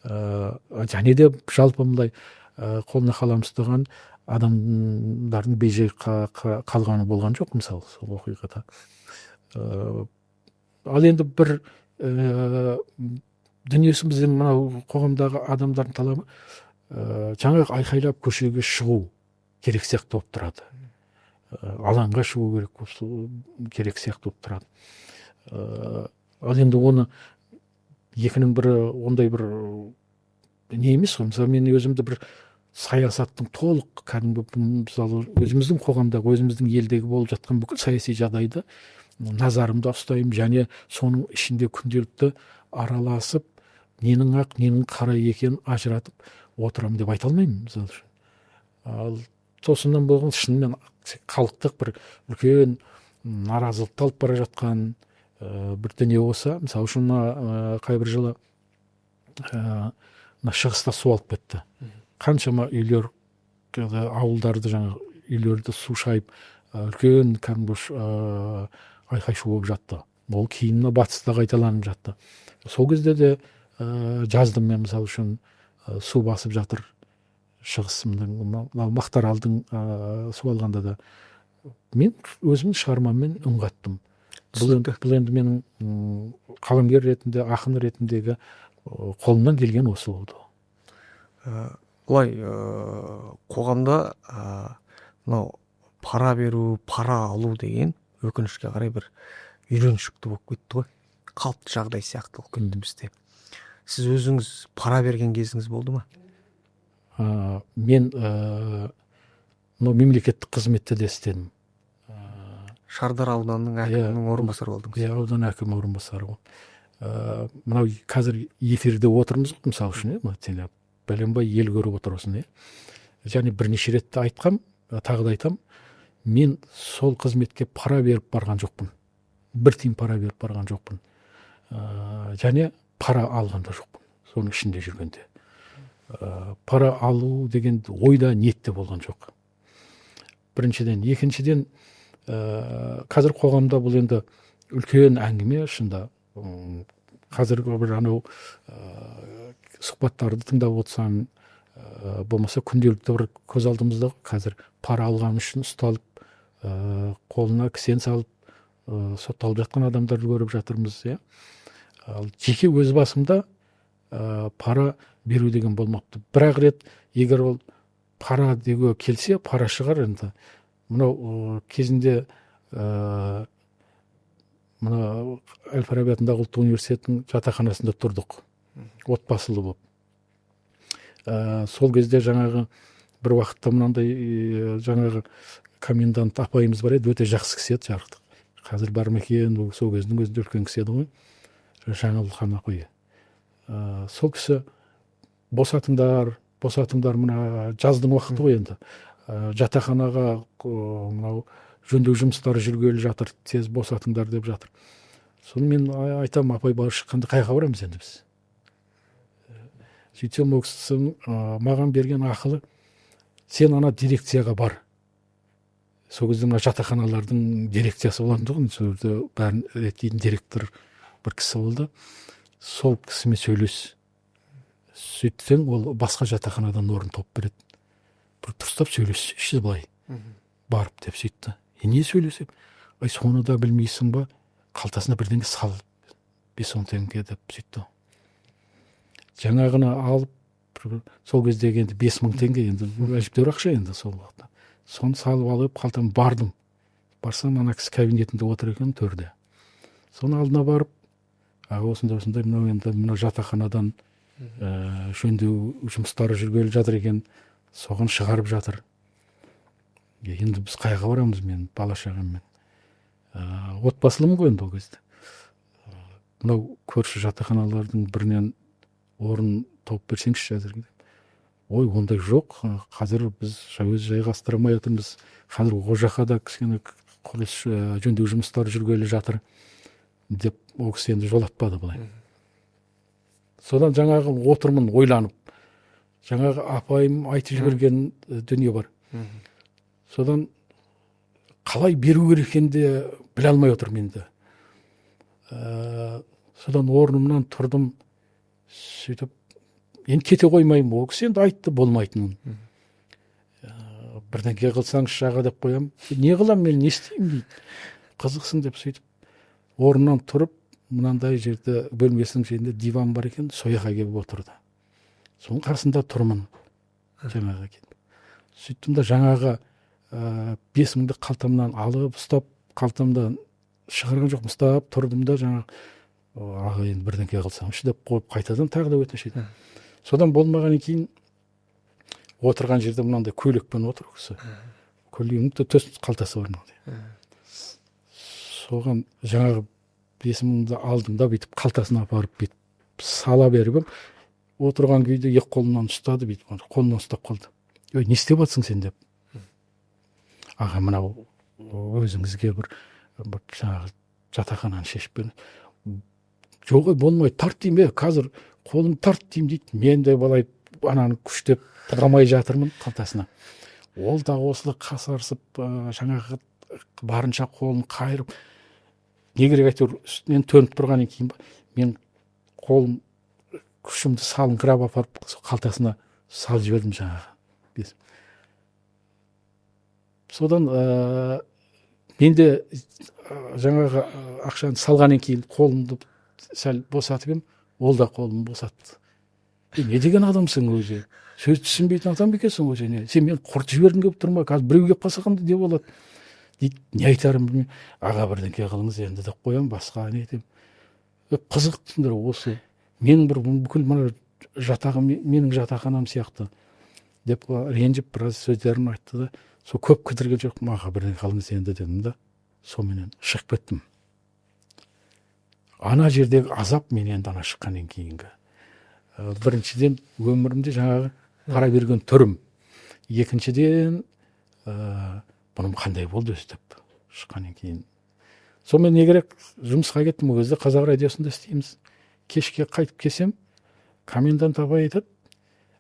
S1: Және де жалпы мындай қолына қалам ұстаған адамдардың бейжай қалғаны болған жоқ, мысалы, сол оқиғада. Ал енді бір дүниесі, біздің мынау қоғамдағы адамдардың талабы жаңағы айқайлап көшеге шығу керек сияқты болып тұрады. Алаңға шығу керек болып, керек сияқты болып тұрады. Ал енді оны екінің бірі ондай бір не емес қой. Мысалы, мен өзімді бір саясаттың толық кәдімгі, мысалы, өзіміздің қоғамдағы, өзіміздің елдегі болып жатқан бүкіл саяси жағдайды назарымда ұстаймын және соның ішінде күнделікті араласып, ненің ақ, ненің қара екенін ажыратып отырамын деп айта алмаймын, мысалы үшін. Ал тосыннан болған шынымен халықтық бір үлкен наразылықты алып бара жатқан бір дүние болса, мысалы үшін, мына қай бір жылы мына шығыста су алып кетті, қаншама үйлер, ауылдарды, жаңағы үйлерді су шайып, үлкен кәдімгі айқай шу болып жатты. Ол кейін мына батыста қайталанып жатты. Сол кезде де жаздым мен, мысалы үшін, су басып жатыр шығыс, мынау Мақтааралдың су алғанда да мен өзімнің шығармаммен үн қаттым. Бұл енді менің қаламгер ретінде, ақын ретіндегі қолымнан келген осы болды.
S2: Былай, қоғамда мынау пара беру, пара алу деген өкінішке қарай бір үйреншікті болып кетті ғой, қалыпты жағдай сияқты болып кетті бізде. Сіз өзіңіз пара берген кезіңіз болды ма?
S1: Мен мынау мемлекеттік қызметте де істедім.
S2: Шардара ауданының әкімінің орынбасары болдыңыз.
S1: Иә, аудан әкімі орынбасары ғой. Мынау қазір эфирде отырмыз ғой, мысалы үшін, иә, мына теле бәленбай ел көріп отыр осыны, иә. Және бірнеше рет те айтқам, тағы да айтам, мен сол қызметке пара беріп барған жоқпын. Бір тиын пара беріп барған жоқпын. Және пара алған да жоқпын соның ішінде жүргенде. Пара алу деген ойда, ниетте болған жоқ. Біріншіден. Екіншіден, қазір қоғамда бұл енді үлкен әңгіме шынында. Қазіргі бір анау сұхбаттарды тыңдап отырсаң, болмаса күнделікті бір көз алдымызда қазір пара алған үшін ұсталып, қолына кісен салып, сотталып жатқан адамдарды көріп жатырмыз, иә. Ал жеке өз басымда пара беру деген болмапты. Бір-ақ рет, егер ол пара деуге келсе, пара шығар енді. Мынау кезінде мына әл Фараби атындағы ұлттық университеттің жатақханасында тұрдық отбасылы болып. Сол кезде жаңағы бір уақытта мынандай жаңағы комендант апайымыз бар еді, өте жақсы кісі еді жарықтық. Қазір бар ма екен, ол сол кездің өзінде үлкен кісі еді ғой, Жаңылхан апай. Сол кісі: «Босатыңдар, босатыңдар, мына жаздың уақыты ғой енді, жатақханаға мынау жөндеу жұмыстары жүргелі жатыр, тез босатыңдар», — деп жатыр. Соны мен айтамын: «Апай, барып шыққанда қай жаққа барамыз енді біз?» Сөйтсем, ол кісінің маған берген ақылы: «Сен ана дирекцияға бар». Сол кезде мына жатақханалардың дирекциясы болатын тұғын, сол жерде бәрін реттейтін директор бір кісі болды. «Сол кісімен сөйлес, сөйтсең, ол басқа жатақханадан орын тауып береді, бір дұрыстап сөйлессейші былай барып», — деп сөйтті. «Е, не сөйлесем?» «Ай, соны да білмейсің ба? Қалтасына бірдеңе сал, 5-10 теңге», — деп сөйтті. Жаңағыны алып, сол кездегі енді 5000 теңге енді әжептәуір ақша енді сол уақытта. Соны салып алып қалтам, бардым. Барсам, ана кісі кабинетінде отыр екен төрде. Соның алдына барып: «Аға, осындай осындай, мынау енді мына жатақханадан жөндеу жұмыстары жүргелі жатыр екен, соған шығарып жатыр. Енді біз қай жаққа барамыз мен бала шағаммен отбасылымын ғой енді ол кезде. Мынау көрші жатақханалардың бірінен орын тауып берсеңізші әзірге», — деп. «Ой, ондай жоқ, қазір біз өз жайғастыра алмай жатырмыз, қазір ол жаққа да кішкене құрылыс, жөндеу жұмыстары жүргелі жатыр», — деп ол кісі енді жолатпады былай. Содан жаңағы отырмын ойланып, жаңағы апайым айтып жіберген дүние бар. Содан қалай беру керек екенін де біле алмай отырмын енді. Содан орнымнан тұрдым. Сөйтіп енді кете қоймаймын, ол кісі енді айтты болмайтынын. «Бірдеңке қылсаңызшы, аға», — деп қоямын. «Не қыламын мен, не істеймін?» — дейді. «Қызықсың», — деп. Сөйтіп орнынан тұрып, мынандай жерде, бөлмесінің жерінде диван бар екен, сол жаққа келіп отырды. Соның қасында тұрмын жаңағы. Сөйттім да жаңағы 5000-ді қалтамнан алып ұстап, қалтамдан шығарған жоқпын, ұстап тұрдым да, жаңағы: «Аға, енді бірдеңке қылсаңызшы», — деп қойып, қайтадан тағы да өтініш еттім. Содан болмағаннан кейін, отырған жерде мынандай көйлекпен отыр ол кісі, көйлегінің төс қалтасы бар мынандай. Соған жаңағы 5000-ді алдым да, бүйтіп қалтасына апарып, бүйтіп сала беріп едім, отырған күйде екі қолымнан ұстады, бүйтіп қолымнан ұстап қалды. «Ей, не істеп жатрсың сен?» — деп. «Аға, мынау өзіңізге бір жаңағы жатақхананы шешіп бер». «Жоқ, ей, болмайды, тарт деймін, е, қазір қолыңды тарт деймін», — дейді. Мен де былай ананы күштеп тыға жатырмын қалтасына. Ол да осылай қасарысып, жаңағы барынша қолын қайырып, не керек, әйтеуір үстінен төніп тұрғаннан кейін ба, мен қолым, күшімді салыңқырап апарып, сол қалтасына салып жібердім жаңағы. Содан мен де жаңағы ақшаны салғаннан кейін қолымды сәл босатып едім, ол да қолын босатты. «Е, не деген адамсың өзі, сөз түсінбейтін адам екенсің ғой сен, сен мені құртып жібергің келіп тұр ма? Қазір біреу келіп қалса, қандай не болады?» — дейді. Не айтарымды білмей: «Аға, бірдеңке қылыңыз енді», — деп қоямын, басқа не айтамын? Е, қызықтыңдар осы менің бір бүкіл мына жатағым менің жатақханам сияқты деп ренжіп, біраз сөздерін айтты да, сол көп кідірген жоқпын. «Аға, бірдеңе қылыңыз енді», — дедім да, соныменен шығып кеттім. Ана жердегі азап мен енді ана шыққаннан кейінгі, біріншіден, өмірімде жаңағы пара берген түрім, екіншіден, бұным қандай болды өзі деп шыққаннан кейін. Сонымен не керек, жұмысқа кеттім. Ол кезде Қазақ радиосында істейміз. Кешке қайтып келсем, комендант апай айтады: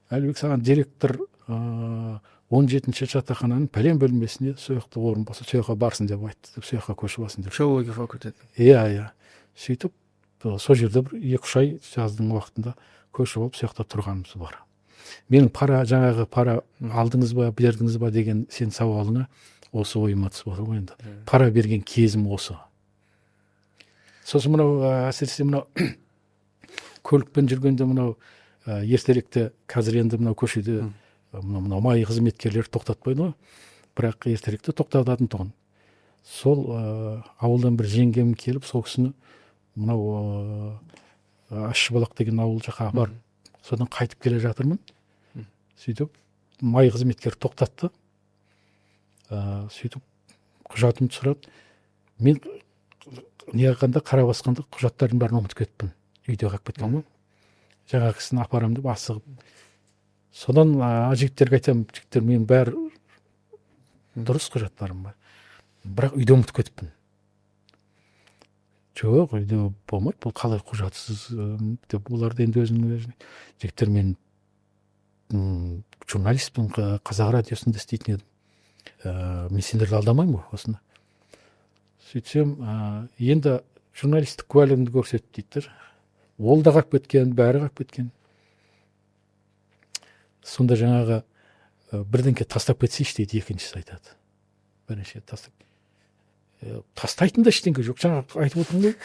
S1: «Әлібек, саған директор 17-ші жатақхананың пәлен бөлмесіне, сол жақта орын болса, сол жаққа барсын деп айтты», — деп, «сол жаққа көшіп алсын» деп.
S2: Филология факультеті.
S1: Иә, сөйтіп сол жерде бір 2-3 ай жаздың уақытында көшіп алып, сол жақта тұрғанымыз бар. Менің пара, жаңағы пара алдыңыз ба, бердіңіз ба деген сен сауалыңа осы ойыма түсіп отыр ғой енді. Пара берген кезім осы. Сосын мынау әсіресе мынау көлікпен жүргенде, мынау ертеректе, қазір енді мынау көшеде мынау МАИ қызметкерлері тоқтатпайды ғой, бірақ ертеректе тоқтататын тұғын. Сол ауылдан бір жеңгем келіп, сол кісіні мынау Ащыбалақ деген ауыл жаққа апарып, содан қайтып келе жатырмын. Сөйтіп МАИ қызметкері тоқтатты. Сөйтіп құжатымды сұрады. Мен не қылғанда, қара басқанда құжаттардың бәрін ұмытып кетіппін, үйде қалып кеткен ғой. Жаңағы кісіні апарамын деп асығып, содан жігіттерге айтамын: «Жігіттер, менің бәрі дұрыс, құжаттарым бар, бірақ үйде ұмытып кетіппін». «Жоқ, үйде болмайды, бұл қалай құжатсыз?» деп. Олар да енді өзінің, «Жігіттер, мен журналистпін, Қазақ радиосында істейтін едім, мен сендерді алдамаймын ғой осыны». Сөйтсем, «Енді журналистік куәлігіңді көрсет», — дейді да. Ол да қалып кеткен, бәрі қалып кеткен. Сонда жаңағы «Бірдеңке тастап кетсейші», — дейді. Екіншісі айтады: «Бірінші тастап». Тастайтын да ештеңе жоқ, жаңа айтып отырмын ғой,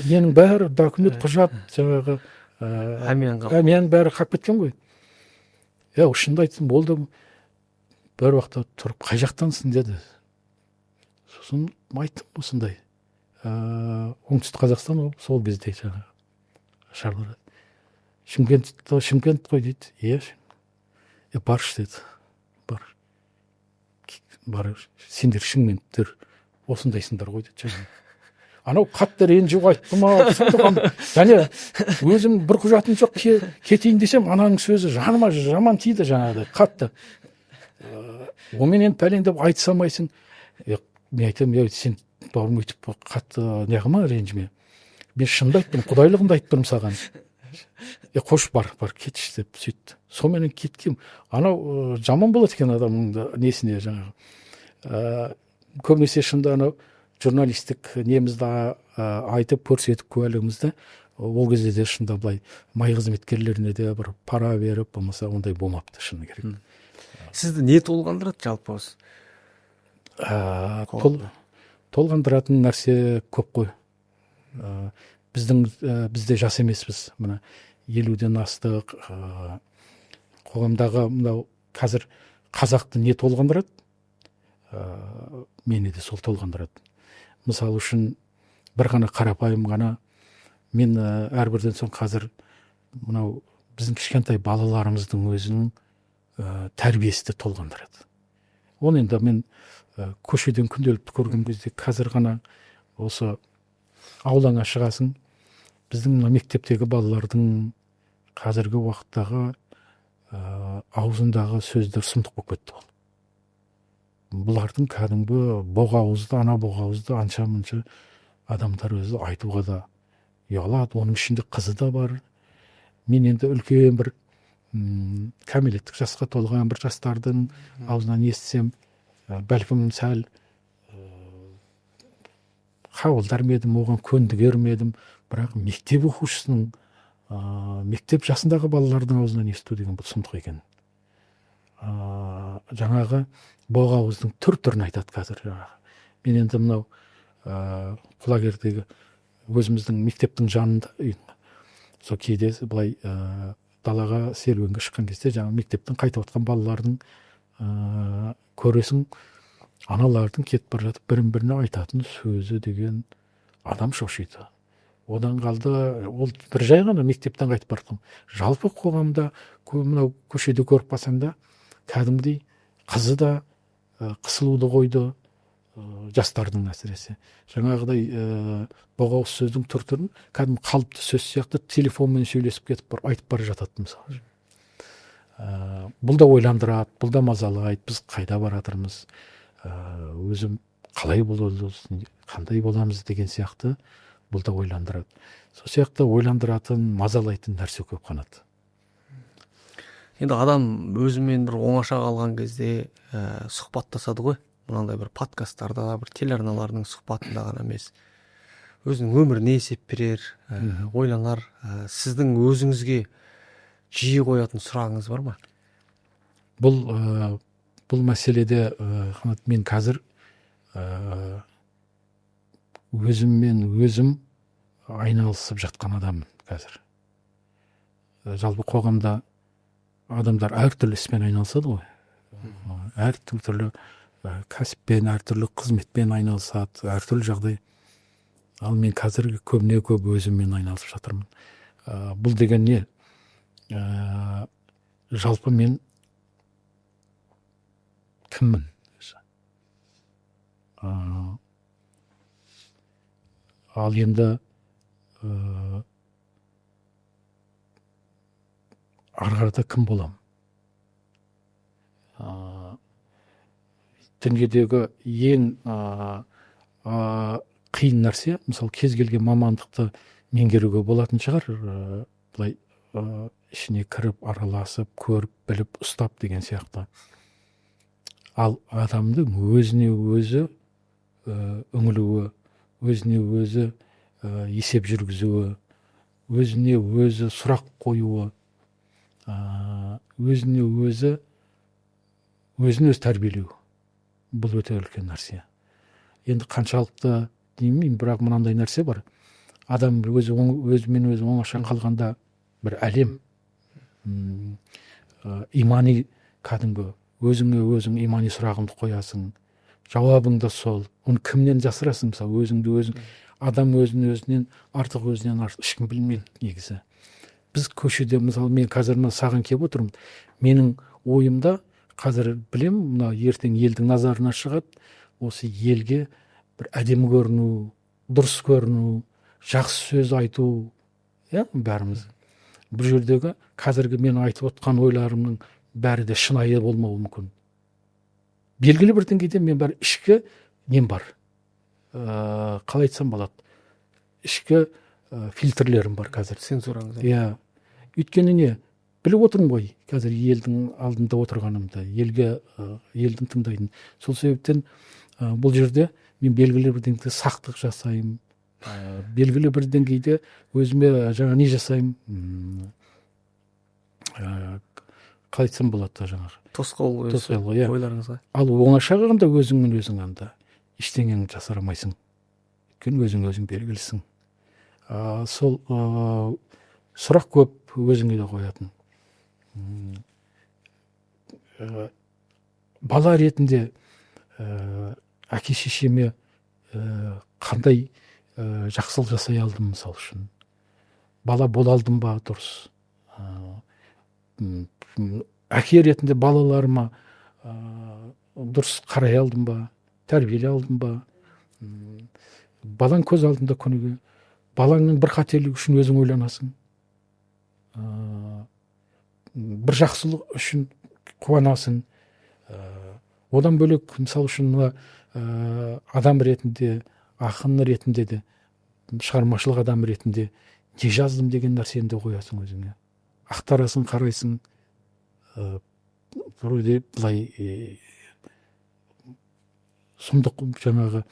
S1: ненің бәрі, документ, құжат, жаңағы
S2: әмиян қалып.
S1: Әмиян бәрі қалып кеткен ғой. Иә, шынымды айтсам, ол да бір уақытта тұрып: «Қай жақтансың?» — деді. Сосын айттым: «Осындай, Оңтүстік Қазақстан». Ол сол кезде жаңағы шарлар «Шымкент, Шымкент қой», — дейді. «Иә». «Е, баршы, — деді, — бар, бар, сендер шымкенттер осындайсыңдар ғой», — деді. Жаңағы анау қатты ренжіп айтты ма, сұмдық. Және өзім бір құжатым жоқ, кетейін десем, ананың сөзі жаныма жаман тиді жаңағыдай қатты. Онымен енді пәлен деп айта салмайсың. Мен айтамын: «Е, сен, бауырым, өйтіп қатты не қылма, ренжіме, мен шынымды айттым, құдайлығымды айтып тұрмын саған. Е, қош, бар, бар, кетші», — деп сөйтті. Соныменен кеткем. Анау жаман болады екен адамның да несіне жаңағы. Көбінесе шынында анау журналистік немізді айтып көрсетіп, куәлігімізді, ол кезде де шынында былай МАИ қызметкерлеріне де бір пара беріп, болмаса ондай болмапты, шыны керек.
S2: Сізді не толғандырады жалпы осы?
S1: Толғандыратын нәрсе көп қой. Біздің біз де жас емеспіз, мына 50-ден астық. Қоғамдағы мынау қазір қазақты не толғандырады, мені де сол толғандырады. Мысалы үшін, бір ғана қарапайым ғана мен әрбірден соң қазір мынау біздің кішкентай балаларымыздың өзінің тәрбиесі де толғандырады. Оны енді мен көшеден күнделікті көрген кезде, қазір ғана осы аулаңа шығасың, біздің мына мектептегі балалардың қазіргі уақыттағы аузындағы сөздер сұмдық болып кетті. Ол бұлардың кәдімгі боғауызды, ана боғауызды анша мұнша адамдар өзі айтуға да ұялады. Оның ішінде қызы да бар. Мен енді үлкен бір кәмелеттік жасқа толған бір жастардың аузынан естісем, бәлкім, сәл қабылдар ма едім, оған көндігер ме едім. Бірақ мектеп оқушысының, мектеп жасындағы балалардың аузынан есту деген бұл сұмдық екен. Жаңағы боғауыздың түр түрін айтады қазір жаңағы. Мен енді мынау Құлагердегі өзіміздің мектептің жанында үй. Сол кейде былай далаға серуенге шыққан кезде жаңағы мектептен қайтып жатқан балалардың көресің, аналардың кетіп бара жатып бірін біріне айтатын сөзі деген адам шошиды. Одан қалды, ол бір жай ғана мектептен қайтып бара жатқан. Жалпы қоғамда мынау көшеде көріп қалсаң да, кәдімгідей қызы да қысылуды қойды, жастардың әсіресе жаңағыдай боғауыз сөздің түр түрін кәдімгі қалыпты сөз сияқты телефонмен сөйлесіп кетіп барып айтып бара жатады мысалы. Бұл да ойландырады, бұл да мазалайды: біз қайда бара жатырмыз? Өзім Қалай боламыз, қандай боламыз деген сияқты, бұл да ойландырады. Сол сияқты ойландыратын, мазалайтын нәрсе көп, Қанат.
S2: Енді адам өзімен бір оңаша қалған кезде сұхбаттасады ғой. Мынандай бір подкасттарда, бір телеарналардың сұхбатында ғана емес, өзінің өміріне есеп берер, ойланар. Сіздің өзіңізге жиі қоятын сұрағыңыз бар ма?
S1: Бұл мәселеде, Қанат, мен қазір өзіммен өзім айналысып жатқан адаммын қазір. Жалпы қоғамда адамдар әртүрлі іспен айналысады ғой, әртүрлі кәсіппен, әртүрлі қызметпен айналысады, әртүрлі жағдай. Ал мен қазір көбіне көп өзіммен айналысып жатырмын. Бұл деген не? Жалпы мен кіммін өзі? Ал енді ары қарата кім боламын? Дүниедегі ең қиын нәрсе, мысалы, кез келген мамандықты меңгеруге болатын шығар, былай ішіне кіріп, араласып, көріп, біліп, ұстап деген сияқты. Ал адамның өзіне өзі үңілуі, өзіне өзі есеп жүргізуі, өзіне өзі сұрақ қоюы, өзіне өзі, өзін өзі тәрбиелеу, бұл өте үлкен нәрсе. Енді қаншалықты демеймін, бірақ мынандай нәрсе бар: адам өзі өзімен өзі оңаша қалғанда бір әлем, имани, кәдімгі өзіңе өзің имани сұрағыңды қоясың, жауабың да сол. Оны кімнен жасырасың? Мысалы, өзіңді өзің, адам өзін өзінен артық, өзінен артық ешкім білмейді негізі. Біз көшеде, мысалы, мен қазір мына саған келіп отырмын, менің ойымда қазір, білем, мына ертең елдің назарына шығады, осы елге бір әдемі көріну, дұрыс көріну, жақсы сөз айту, иә. Бәріміз бұл жердегі қазіргі мен айтып отқан ойларымның бәрі де шынайы болмауы мүмкін. Белгілі бір деңгейде мен бәрі ішкі нем бар, қалай айтсам болады, ішкі фильтрлерім бар қазір.
S2: Цензураңыз.
S1: Иә, өйткені не біліп отырмын ғой қазір елдің алдында отырғанымды, елге, елдің тыңдайтын. Сол себептен бұл жерде мен белгілі бір деңгейде сақтық жасаймын, белгілі бір деңгейде өзіме жаңа не жасаймын, қалай айтсам болады, жаңағы
S2: тосқауыл қоясыз.
S1: Тосқауыл, иә.
S2: Ойларыңызға.
S1: Ал оңаша қалғанда өзіңмен өзің, анда ештеңені жасыра алмайсың, өйткені өзің өзің белгілісің. Сол сұрақ көп өзіңе де қоятын. Бала ретінде әке шешеме қандай жақсылық жасай алдым, мысалы үшін, бала бола алдым ба дұрыс? Әке ретінде балаларыма дұрыс қарай алдым ба, тәрбиелей алдым ба? Балаң көз алдында күніге, балаңның бір қателігі үшін өзің ойланасың, бір жақсылық үшін қуанасың. Одан бөлек, мысалы үшін, мына адам ретінде, ақын ретінде де, шығармашылық адам ретінде не жаздым деген нәрсені де қоясың өзіңе, ақтарасың, қарайсың. Вроде былай сұмдық жаңағы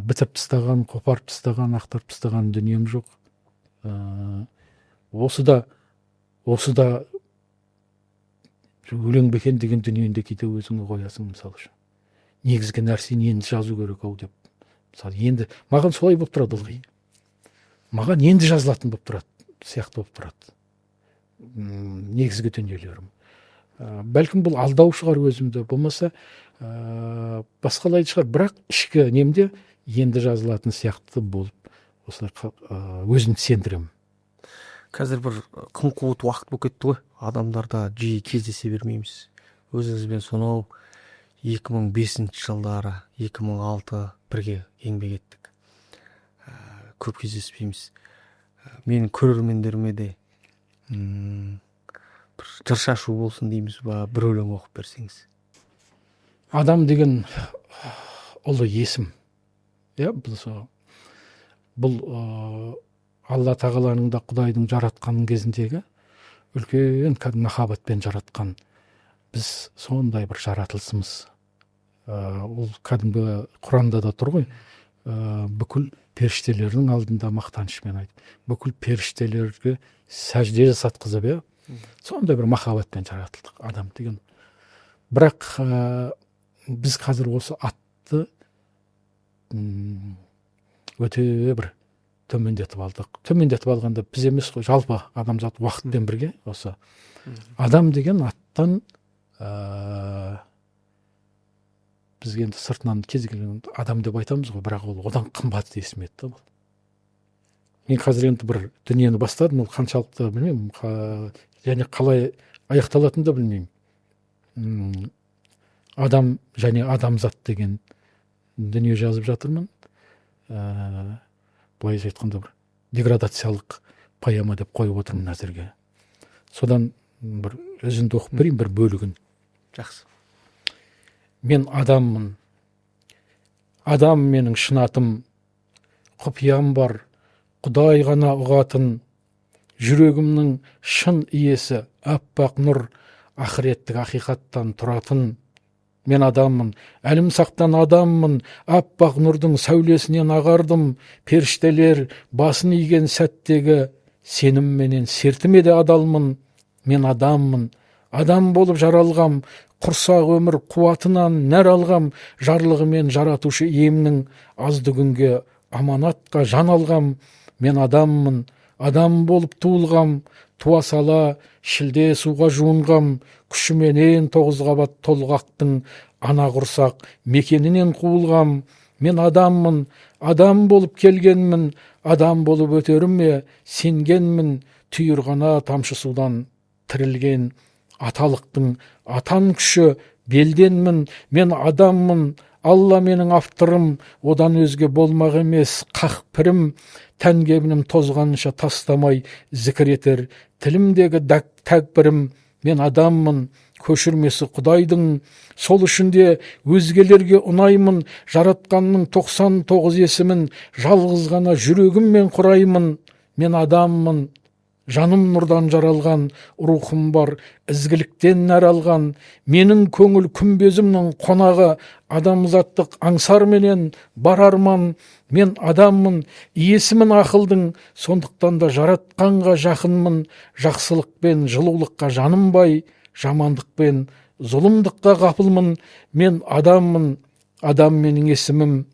S1: бітіріп тастаған, қопарып тастаған, ақтарып тастаған дүнием жоқ. Осы да өлең бе екен деген дүниені де кейде өзіңе қоясың. Мысалы үшін, негізгі нәрсені енді жазу керек ау деп, мысалы, енді маған солай болып тұрады ылғи, маған енді жазылатын болып тұрады сияқты болып тұрады негізгі дүниелерім. Бәлкім, бұл алдау шығар өзімді, болмаса басқалай шығар, бірақ ішкі немде енді жазылатын сияқты болып, осылай өзімді сендіремін.
S2: Қазір бір қым қуыт уақыт болып кетті ғой, адамдарда жиі кездесе бермейміз өзіңізбен. Сонау 2005 жылдары, 2006 бірге еңбек еттік. Көп кездеспейміз. Менің көрермендеріме де бір жыр шашу болсын дейміз ба, бір өлең оқып берсеңіз.
S1: Адам деген ұлы есім. Иә, бұл Алла тағаланың да, Құдайдың жаратқан кезіндегі үлкен кәдімгі махаббатпен жаратқан, біз сондай бір жаратылысымыз. Ол кәдімгі Құранда да тұр ғой, бүкіл періштелердің алдында мақтанышпен айтып, бүкіл періштелерге сәжде жасатқызып, иә, сондай бір махаббатпен жаратылдық адам деген. Бірақ біз қазір осы атты өте бір төмендетіп алдық. Төмендетіп алғанда біз емес қой, жалпы адамзат уақытпен бірге осы адам деген аттан бізге енді сыртынан кез келген адам деп айтамыз ғой, бірақ ол одан қымбат есім еді да бұл. Мен қазір енді бір дүниені бастадым, ол қаншалықты білмеймін, және қалай аяқталатынын да білмеймін. Адам және адамзат деген дүние жазып жатырмын. Былайша айтқанда, бір деградациялық поэма деп қойып отырмын әзірге. Содан бір үзінді оқып берейін, бір бөлігін.
S2: Жақсы.
S1: Мен адаммын, адам менің шын атым, құпиям бар, Құдай ғана ұғатын. Жүрегімнің шын иесі аппақ нұр, ақыреттік ақиқаттан тұратын. Мен адаммын, әлімсақтан адаммын, аппақ нұрдың сәулесінен ағардым. Періштелер басын иген сәттегі сенімменен сертіме де адалмын. Мен адаммын, адам болып жаралғам, құрсақ өмір қуатынан нәр алғам. Жарлығымен жаратушы иемнің азды күнге аманатқа жан алғам. Мен адаммын, адам болып туылғам, туа сала шілде суға жуынғам. Күшіменен тоғыз қабат толғақтың ана құрсақ мекенінен қуылғам. Мен адаммын, адам болып келгенмін, адам болып өтеріме сенгенмін. Түйір ғана тамшы судан тірілген аталықтың атан күші белденмін. Мен адаммын, Алла менің авторым, одан өзге болмақ емес қақ пірім. Тән кебінім тозғанша тастамай зікір етер тілімдегі тәкбірім. Мен адаммын, көшірмесі Құдайдың, сол үшін де өзгелерге ұнаймын. Жаратқанның 99 есімін жалғыз ғана жүрегіммен құраймын. Мен адаммын, жаным нұрдан жаралған, рухым бар, ізгіліктен нәр алған. Менің көңіл күмбезімнің қонағы адамзаттық аңсарменен бар арман. Мен адаммын, иесімін ақылдың, сондықтан да жаратқанға жақынмын. Жақсылық пен жылулыққа жаным бай, жамандық пен зұлымдыққа ғапылмын. Мен адаммын, адам менің есімім,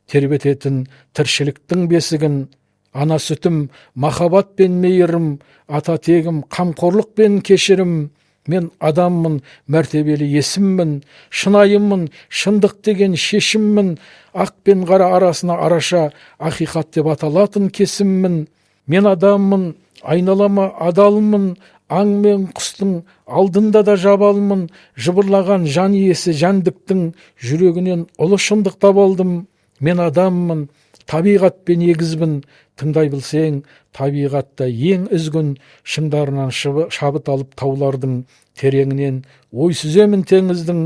S1: тербететін тіршіліктің бесігін. Ана сүтім махаббат пен мейірім, ата тегім қамқорлық пен кешірім. Мен адаммын, мәртебелі есіммін, шынайымын, шындық деген шешіммін. Ақ пен қара арасына араша, ақиқат деп аталатын кесіммін. Мен адаммын, айналама адалмын, аң мен құстың алдында да жабалмын. Жыбырлаған жан иесі жәндіктің жүрегінен ұлы шындық таба алдым. Мен адаммын, табиғатпен егізбін, тыңдай білсең, табиғатта ең ізгүн. Шыңдарынан шабыт алып таулардың тереңінен ой сүземін теңіздің.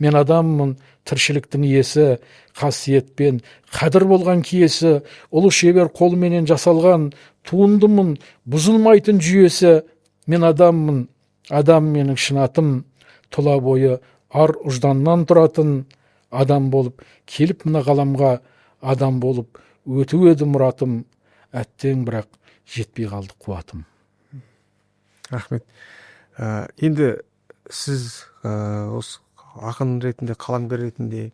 S1: Мен адаммын, тіршіліктің иесі, қасиетпен қадір болған киесі. Ұлы шебер қолменен жасалған туындымын, бұзылмайтын жүйесі. Мен адаммын, адам менің шын атым, тұла бойы ар ұжданнан тұратын. Адам болып келіп мына ғаламға, адам болып өту еді мұратым. Әттең, бірақ жетпей қалды қуатым.
S2: Рахмет. Енді сіз осы ақын ретінде, қаламгер ретінде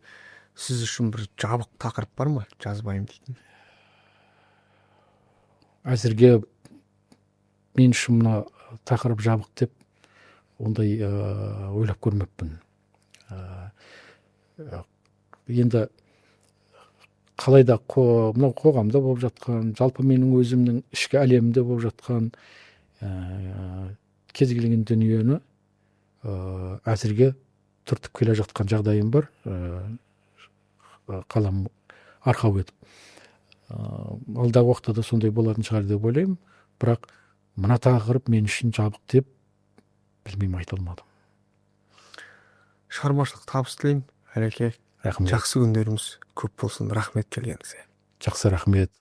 S2: сіз үшін бір жабық тақырып бар ма жазбаймын дейтін?
S1: Әзірге мен үшін мына тақырып жабық деп ондай ойлап көрмеппін. Енді қалай да мынау қоғамда болып жатқан, жалпы менің өзімнің ішкі әлемімде болып жатқан кез келген дүниені әзірге түртіп келе жатқан жағдайым бар, қалам арқау етіп. Алдағы уақытта да сондай болатын шығар деп ойлаймын, бірақ мына тақырып мен үшін жабық деп білмеймін, айта алмадым.
S2: Шығармашылық табыс тілеймін, Әлеке.
S1: Рахмет.
S2: Жақсы күндеріміз көп болсын. Рахмет келгеніңізге.
S1: Жақсы, рахмет.